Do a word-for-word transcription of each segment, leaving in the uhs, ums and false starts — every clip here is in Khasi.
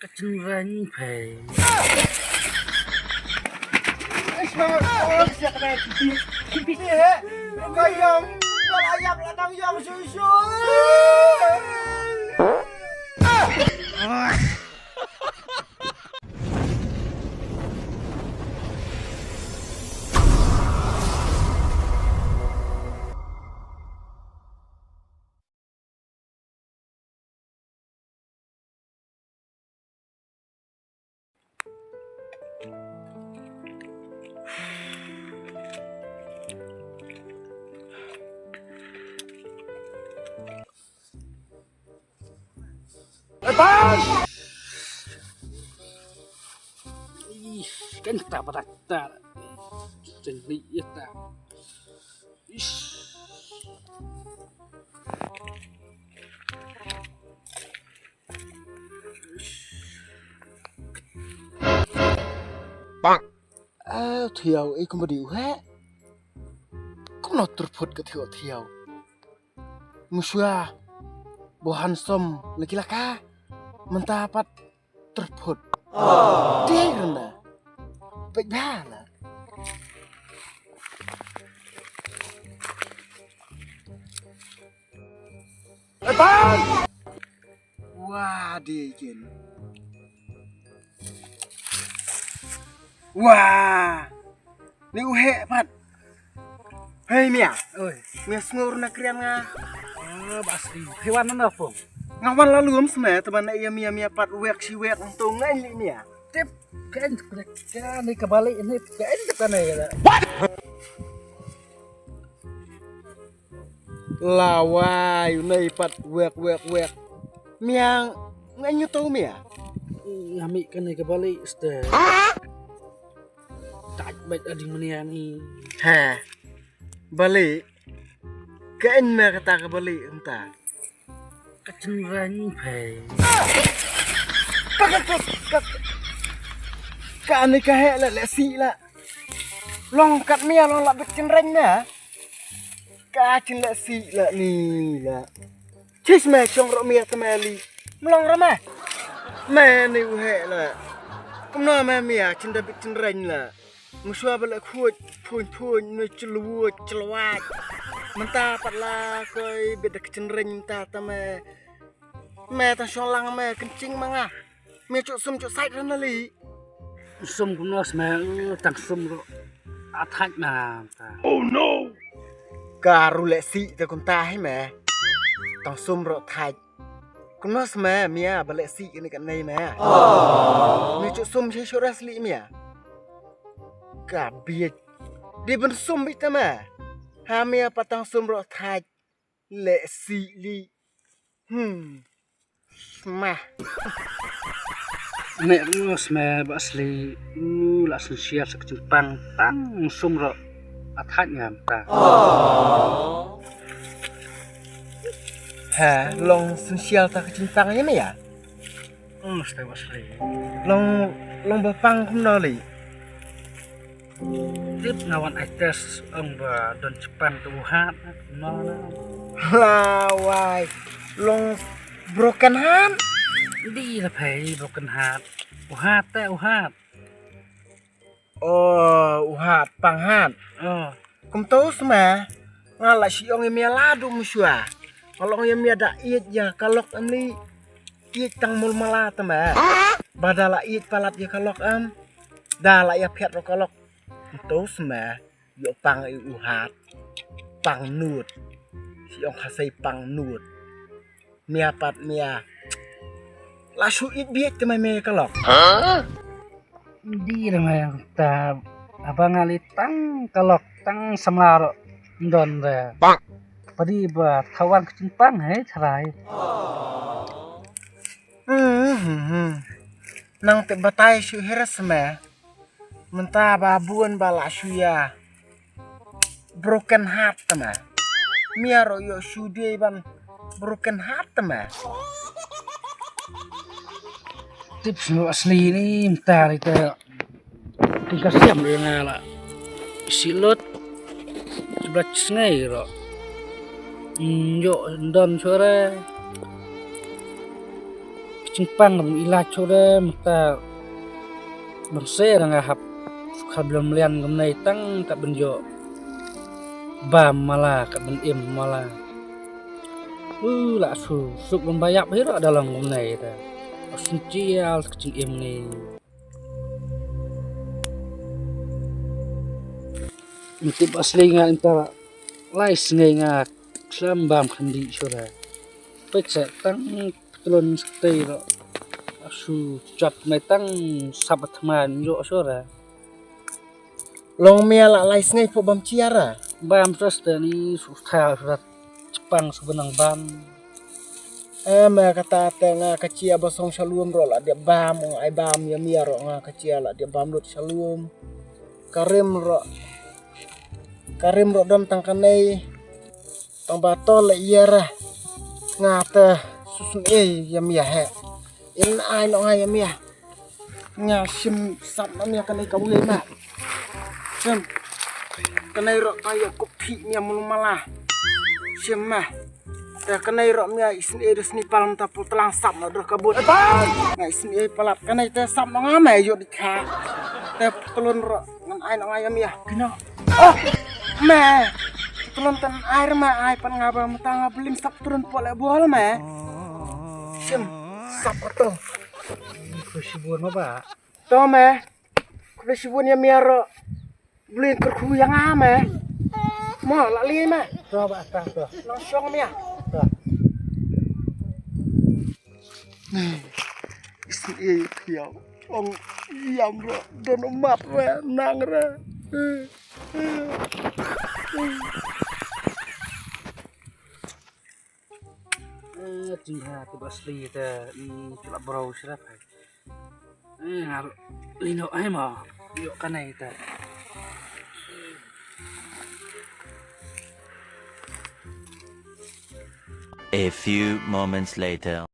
Ka chynrang phi. Ih, kan ta patak ta. Chynrang ïa ta. Ish. Bang. Eh, thiaw, eh, kumba di u he. Kumno tyrphut ka thiaw thiaw. Mushwa. Bo handsome lagi laka. Mynta pat tyrphut. Dei rna. Peit bha la. Wah, dei kin. Wah. Ni u heh pat. Hei mia. Oi. Mia sngur na krian nga. Ah, bas i. Hewan na pung. Nga wan la lum sma teman na ia mia mia pat wek si wek ntu ngai li mia. Tip kan kan ni ka balik ni kan kan ni. What? Lawai, u nei pat wek wek wek. Miang, ngan nyu tau mia. Ngami kane ka balik ste. Tak bet ading meniang i. Ha. Balik. Kain me kata ka balik enta. Ka chynrang phi. Ka ka ka ka. Kane ka he la le si la. Long kat mia long la bet chynrang na. Ka chin la si la ni la. Chis me chong ro mia te me li. Mlong ra me. Me ni u he la. Kumno me mia chin da bit chin reng la. Muswa ba la khuj phuñ phuñ me chluwuj chluwaj. Mynta pat la koi bit da chin reng mynta ta me. Me ta shong lang me kynching ma nga. Me chuk sum chuk sait ran li. Sum kumno sma tang sum ro. Athaj na ta. Oh no. Ka ru le si te kumta hi me. Tang sum ro thaj. Kumno sma mia ba le si ni ka nei me. Me chuk sum shi shuras li mia. Ka biet. Di ben sum bit ta me. Ha mia pa tang sum ro thaj. Le si li. Hmm. Smah. Ne ru sma ba sli. U la sin sia sak chimpang tang sum ro. Athaj ngam ta. Ha, long sin sia ta chimpang ya me ya. Oh, stai ba sli. Long long ba pang kumno li. Tip nga wan ai test ong ba don chpan tu hat. No no. Lawai. Long broken heart. Di la phai broken heart. U hat te u hat. Oh, u hat pang hat. Oh. Kum tu sma. Nga la shi ong ïa mia la du mushwa. Nga long ïa mia da iet ya kalok amli. Iet tang mul mala ta ma. Ba da la iet palat ya kalok am. Da la ya phiat ro kalok. Kum tu sma. Yo pang i u hat. Pang nut. Si ong khasai pang nut. Mia pat mia. La su it biet te mai me kalok. Di rang yang ta abang ali tang kalok tang samla ro. Don re. Padi ba thawan kecing pang he tharai. Hmm, hmm, hmm. Nang te batai su heras me. Mynta ba bun ba la shu ya. Broken heart tama. Mia ro yo shu dei ban broken heart tama. Tip snu asli ni mynta ri te. Tingka siam ri nga la. Silut. Sebelah sngai ro. Hmm, yo don suara. Pang ram ilai chura mynta ban se ra nga hap sukha blem lian gam nei tang ka ban ïoh bam mala ka ban im mala. U la su suk ban bayap hi ra da long gam nei ta. Asin chial ka ching im ni. Mesti asli nga inta lai sngai nga khlem bam khandi chura. Pek sa tang tlon stay ro. Su chat mai tang sap thman yo sura. Long mia la lai sngai pho bam chiara. Bam trust ni su tha sura chpang su benang bam. Eh, ma kata te nga ka chia ba song shalom ro la dia bam, ong ai bam ya mia ro nga ka chia la dia bam lut shalom. Karim ro. Karim ro don tang kanai. Tang ba to le iara. Nga te susun ei ya mia he. In ai no nga ya mia. Nga sim sap na mia kanai ka wei ma. Sim. Kanai ro ta ya kup phi mia mulu mala. Sim ma. Te kanai ro mia isin e des ni palam ta putlang sap na dro kabut. Nga isin e palat kanai te sap na nga ma yo di kha. Te putulun ro ngan ai no nga ya mia. Kino. Oh. Me. Putulun tan ai ma ai pan nga ba mata nga belim sap turun pole bol me. Sim sap to. Khushibun ma ba. To me. Khushibun ya mia ro. Blin kerkhu yang ame. Mo la li me. To ba ta to. Nang shong mia. To. Isi e kiau. Ong yam ro don mat re nang re. Eh, jingha tu ba sli te, mm, chula bro sila pai. Eh, ngar lino ai ma. Yo kanai te. A few moments later.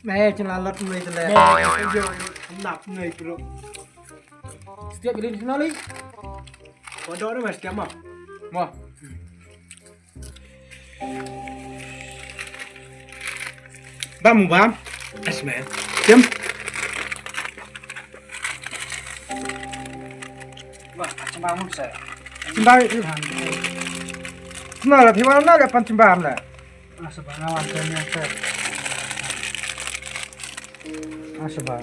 Me chin la lat nai tele. Yo yo nap nai bro. Setiap bilin sini li. Bodoh ni mas kiam ah. Mo. Bam bam. Es me. Jam. Wah, cembam sa. Cembam itu. Sna la thiwa na le pan cembam la. Asa ba ngawan sa ni sa. Asa ba.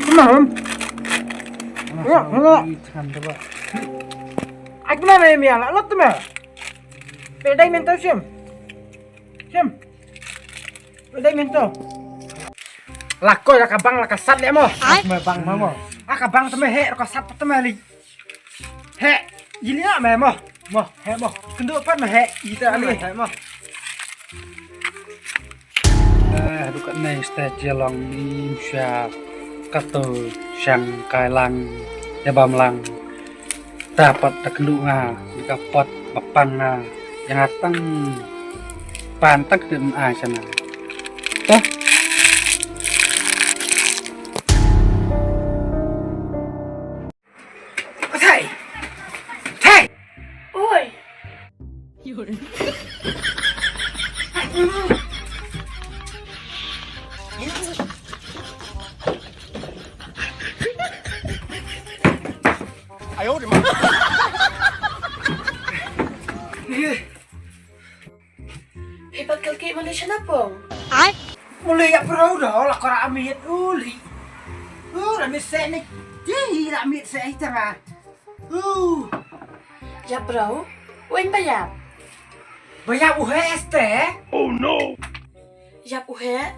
Kenapa? Asa ba. Aku na me mi ala lot me. Pe dai men tau sim. Sim. Pe dai men tau. Lako la ka bang la ka sat le mo. Ai. Me bang mo. Ah ka bang te me he ka sat te me li. He, yili ya me mo. Mo, he mo. Kendu pat me he, ita ali he mo. Eh, duka nei sta jelong ni sha kato shang kai lang ya bam lang. Ta pat ta kendu nga, di ka pot bapang nga, yang atang pan tak den ai sana. Toh. Thai! Thai! Oi! Ayo, di mana? Phi pat kal ki Malaysia na pong. Ai. Muli ya pro da la kora amit uli. U la mit se ni. Ji la mit se ai tara. U. Ya pro. Wen ba ya. Ba ya u he este. Oh no. Ya u he.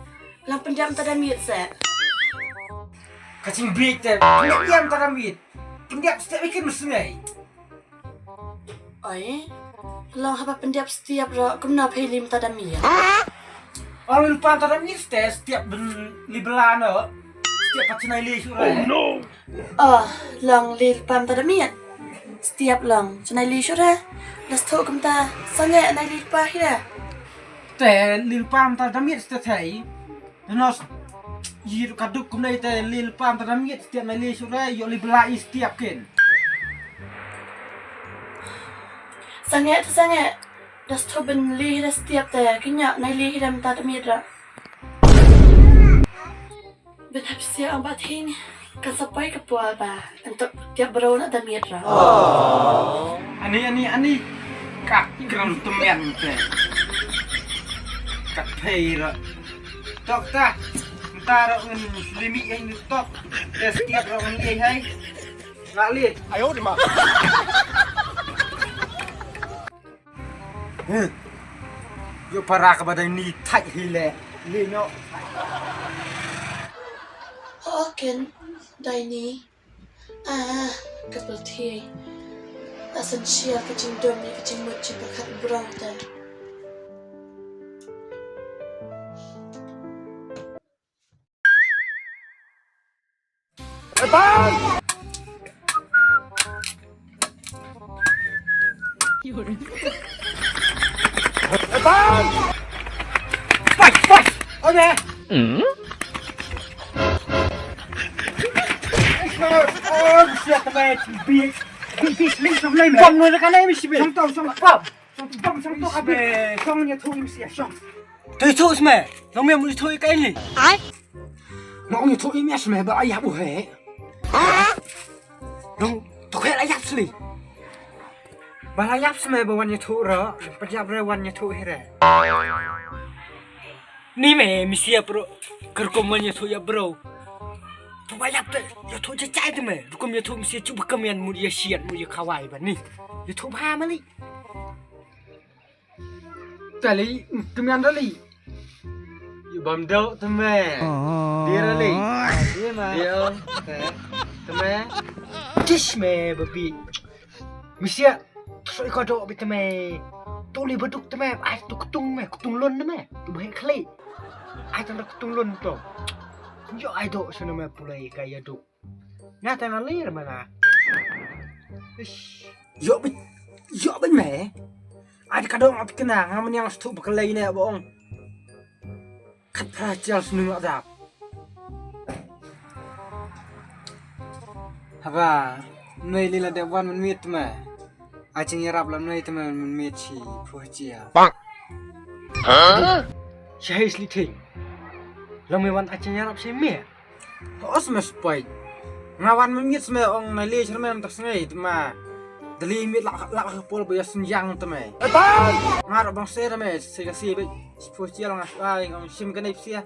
Lang pendam ta da mit se. Kacing bik te. Pendam ta da mit. Pendam ste bikin mesngai. Oi, long haba pyndep stiap ro kumno phi lim ta da miet. Ong lim pam ta da miet ste stiap ben li belano. Stiap pat chnai li shu rai. Oh no. Oh, long li pam ta da miet. Stiap long chnai li shu rai. Das tho kumta sange nai li pa hi rai. Te li pam ta da miet ste thai. Nos. Yi ruh ka duk kumne te li lypa mynta da miet stiap na li shuh re, ïoh li bla i stiap kin. Sangeh te sangeh. Da stop bin li hi da stiap te, ki ñiah na li hi da mynta da miet ra. Bin hap sia ong ba thing kan sa poi ka pua ba. Entok tiap bro na da miet ra. Ani, ani, ani. Kak kram temian te. Kak pei ra. Tok ta. Mynta ra ngan limi ai ni tok. Te stiap ra ngan li ai hai. Ngak li. Ayo di ma. Huh. Ïoh para kaba dei ni thait hi le. Li no. Ho ken dei ni. Ah, ka pyrthei. Asan share ka jingdom ïa ka jingmut jingpyrkhat bro te. Te ïathuh seh me, long me ïathuh ïa ka ïing. Ai? Nga ong ïathuh ïa me seh me ba la ïap u heh. Long to khe la ïap seh. Ba la ïap seh me ba wan ïathuh ra, ba ïap re wan ïathuh hi re. Ni me, mi sia pro, kyrkom wan ïathuh ïa bro. To ba ïap te, ïathuh jai jai te me, rukom ïathuh mi sia cuba kam ïan mut ïa sian mut ïa khawai ba ni. Ïathuh ba ma li. Tali, kemian tali. Yu bam dok teme. Dia tali. Dia ma. Dia. Teme. Tish me babi. Misia. Soi kodok bi teme. Tuli beduk teme. Ai tu ketung me, ketung lon teme. Tu bahik kali. Ai tanda ketung lon tu. Yo ai dok sana me pulai kaya dok. Nga ta na lir mana. Ish. Yo bi, yo bi me. Ai ka dong ap kena nga meniang stu bekelai ne bong. Kat pra chial snu nga dap. Haba, nei lila de wan men mit me. Ai ching yarap la nei te me men mit chi pu chia. Bang. Hah? Shahis li thing. Long me wan ai ching yarap si me. Os me spai. Nga wan mynmiet sme ong na le sher me mynta sngi te ma. Dali miet lak lak ka pol ba ya snyang te me. Nga ra bang se me se ka si be. Spo sia long as ai ngam sim ka nei sia.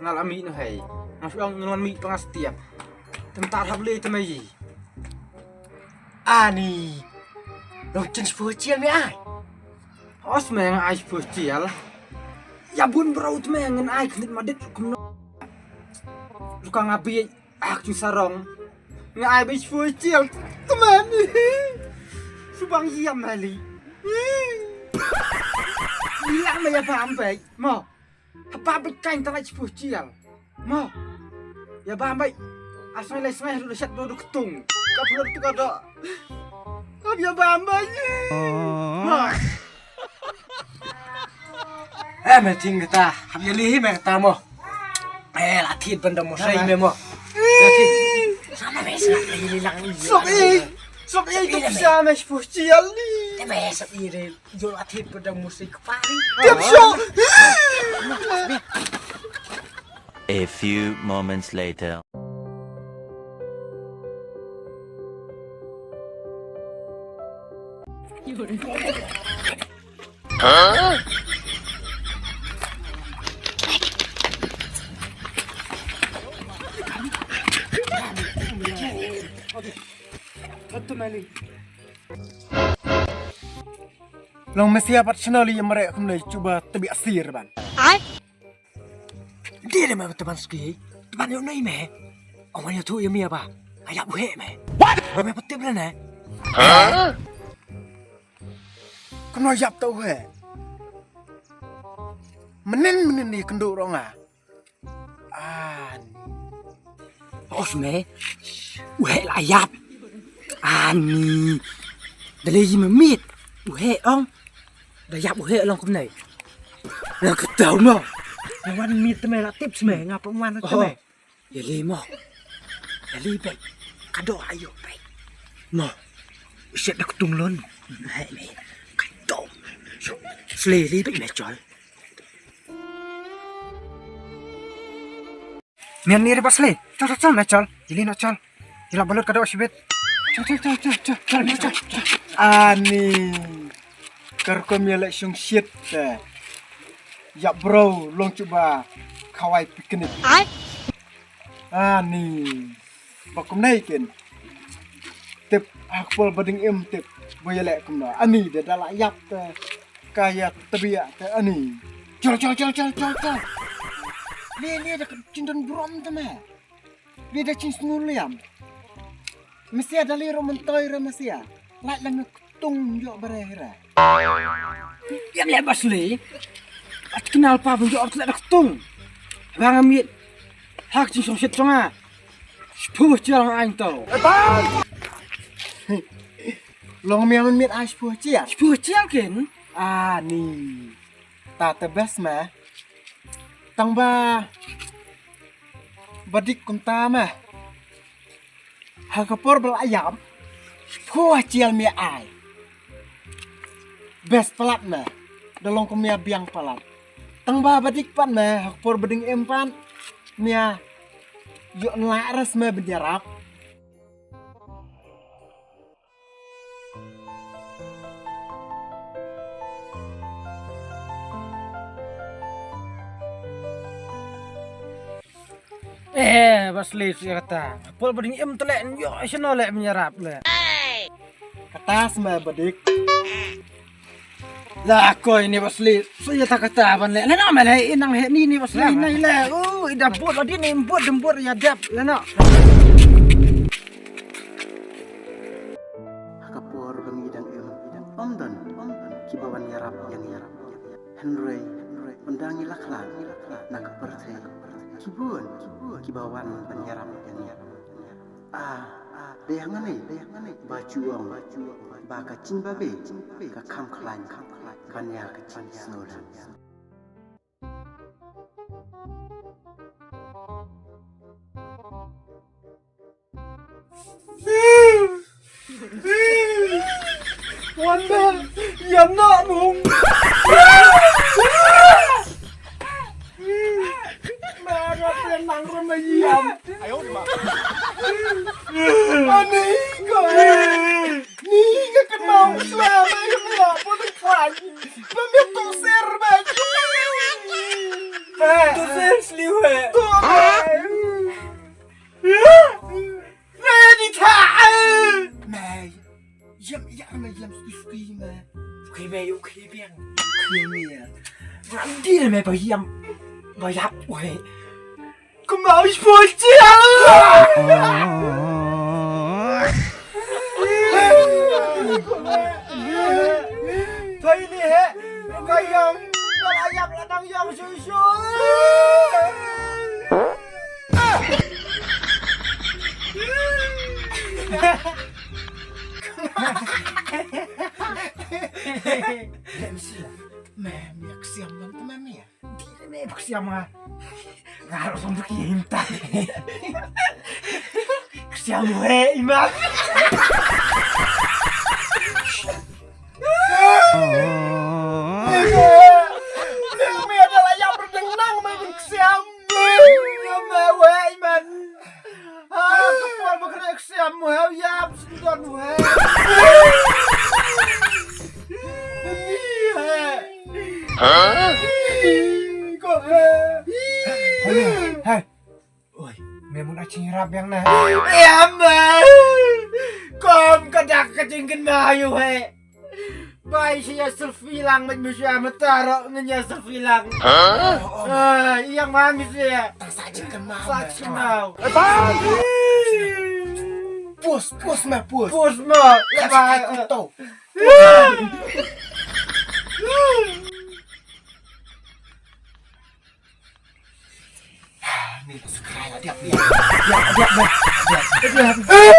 Nga la mi no hei. Nga ong ngan mi pa nga stia. Tem tar hap le te me yi. Ani. Long chen spo sia me ai. Os me nga ai spo sia. Ya bun bro te me ngan ai knit madit kum no. Ruka nga bi ak chu sarong. Nga ai bi shu chial. Teman. Subang yam hali. Bilang me ya bam bai. Mo. Haba bi kain tara shu chial. Mo. Ya bam bai. Asai lai sai ru shat do ketung. Ka phlur tu ka do. Hab ya bam bai. Mo. Eh, me ting kata. Hab ya lihi me kata mo. Eh, la thit ban da mo sai me mo. La thit. Sama me sa lihi lang. Sok i. Sok i tu sa me shu chial ni. Te me sa i re. Jo la thit ban da mo sai kepari. Tiap sok. A few moments later. Long mesia pat channel ïa mare kumne cuba tebia sir ban. Ai. Dei re me teman ski, teman ïoh nei me. Ong wan ïathuh ïa me ba nga ïap u heh me. What? Me pat tip re ne. Hah? Kumno ïap ta u heh? Mynnin mynnin ïa kynduh ruh nga. Ani. Os me. U heh la ïap. Ani. Da lei ji me miet. U heh ong. Da ïap u heh long kumne. Long ka tau mo. Wan mi te me la tip sme nga pynwan te me. Ïa li mo. Ïa li bek. Ka doh ayo bek. Mo. Shet da ktung lon. Hai me. Ka doh. Sle li bek me chol. Mian ni re ba sle. Chol chol chol me chol. Ïa li no chol. Ïa la balut ka doh shibit. Chol chol chol chol chol chol me chol. Ani. Kar ko mi lek shong shit te. Ïa bro long chuba khawai picnic. Ani. Ba kum nei kin. Tip ha ka por ba ding im tip. Ba ïa lek kum na. Ani de da la ïap te. Ka ïa tebia te ani. Chol chol chol chol chol chol. Ni ni da ka jingdon brom te me. Ni da jingsngew liam. Mesia da li ro mentoi re mesia. Lait lang ktung jok bare hira. Ïa leh ba sli. At kenal pa bun jok at leh ktung. Bang amit. Hak jing song shit song a. Shpuh chial ang ain to. Long miam mit ai shpuh chial. Shpuh chial kin. Ani. Ta te bes ma. Tang ba. Ba dik kumta ma. Ha ka por ba la ïap. Shpuh chial mi ai. Bes palat ma. Da long kum mia biang palat. Tang ba ba dik pat ma. Ha ka por ba ding im pat. Mia. Ïoh nla res ma ben ïarap. Eh, ba sli sha kata. Pol ba ding im tleh, ïoh shano leh menyerap leh. Kata sma ba dik. La koi ni ba sli. Sha kata kata ban leh. Leh no me leh inang he ni ni ba sli nai leh. Oh, ida bot ba ding ni bot dem bot ïa dep. Leh no. Ha ka por ba ngi dang im, ym don, ym don kiba wan ïarap ïa ngi. Hynrei, hynrei, ynda ngi la khlad na ka pyrthei, ki bun, ki bun kiba wan ban ïarap ïa ngi. Ah, ah, dei hangne, dei hangne ba ju ong ba ka jingbabe ka kham khlaiñ ban ïa ka jingsngewlem. Wan ba ïam na mung. Ma nga te nang rama ïam. Ani ko. Ni ka kynmaw sla ba ïam na pon khlaiñ. Ba mi tu ser ba. Tu ser sliwe. Tu. Mei, di ta. Mei. Yam, yam, mei, yam, suki, suki, mei. Suki, mei, suki, biang. Suki, mei, ya. Ram di, mei, ba yam. Ba yap, wei. Kumau, spoil, cia. Thoi ni, he. Ka yam. Ka yam, la dang yam, sui, sui. Lem sila. Me, me ksiam bang tu me, me. Di me ksiam nga. Nga harus untuk yang tak. Ksiam we ima. Hey, hey. Oi, me mun a ching rap yang na. Ya ma. Kom ka dak ka jingkynmaw ïa u he. Bai shi ya selfie lang met mu sha mataro ngan ya selfie lang. Ah, yang ma mi sha. Sa jingkynmaw. Sa jingkynmaw. Pus, pus ma pus. Pus ma. Ya ba. Ka to. Ni subscribe dia. Dia dia dia.